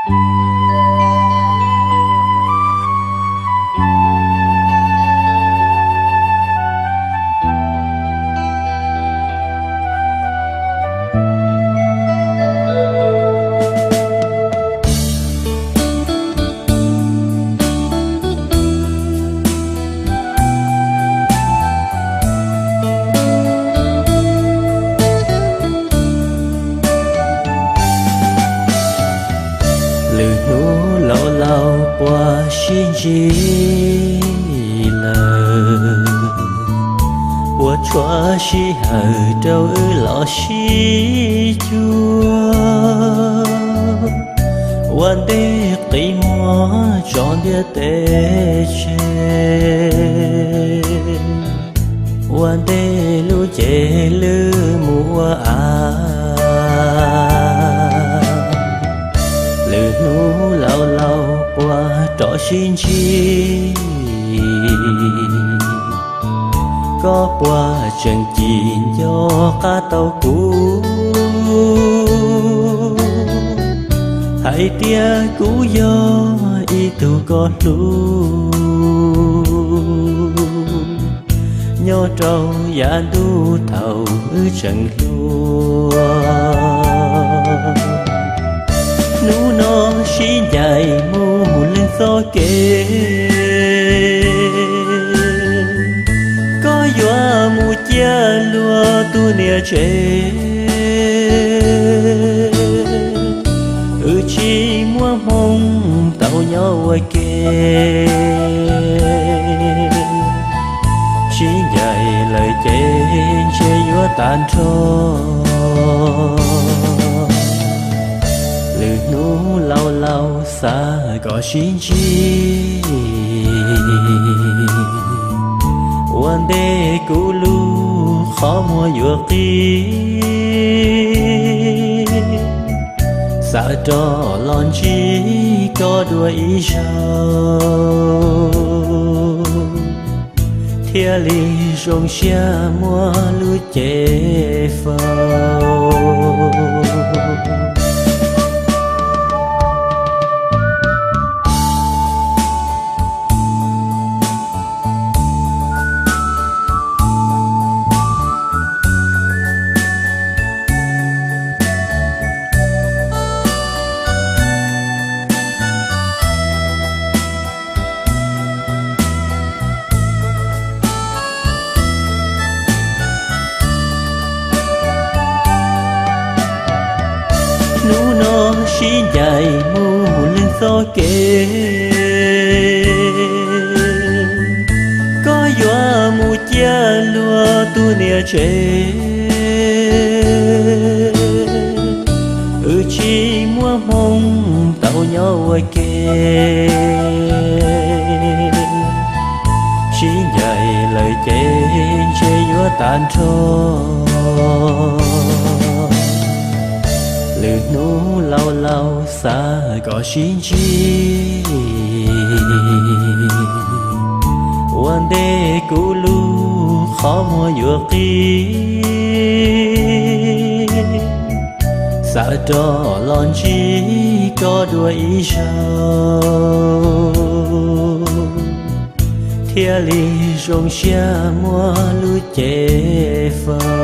Lwm hnub laus laus puas sib ntsib lawm, puas tshuav sij hawm rau wb los sib cuag, ua ntej qi muag tso ntiaj teb tseg, ua ntej lub cev lwj mus ua av. Lwm hnub laus laus puas rov sib ntsib, koj puas tseem cim nco qab tau kuv, hais tias kuv yog ib tug koj hlub, nyob rau yav ntuj thaum wb tseem hluas. Hnub no sib ncaim mus leej txoj kev, koj yuav mus ciaj luag tus niam tsev, wb tsis muaj hmoo tau nyob ua ke. Sib ncaim lawm ces ntshe yuav tag nrho, lwm hnub laus laus xav kom sib ntsib, ua ntej kuv lub qhov muag yuav qis, xav rov los ntsib koj dua ib zaug, thiaj li zoo siab muab lub cev faus. Hnub no sib ncaim mus leej txoj kev, koj yuav mus ciaj luag tus niam tsev, wb tsis muaj hmoo tau nyob ua ke. Sib ncaim lawm ces ntshe yuav tag nrho, lwm hnub laus laus xav kom sib ntsib, ua ntej kuv lub qhov muag yuav qis, xav rov los ntsib koj dua ib zaug, thiaj li zoo siab muab lub cev faus.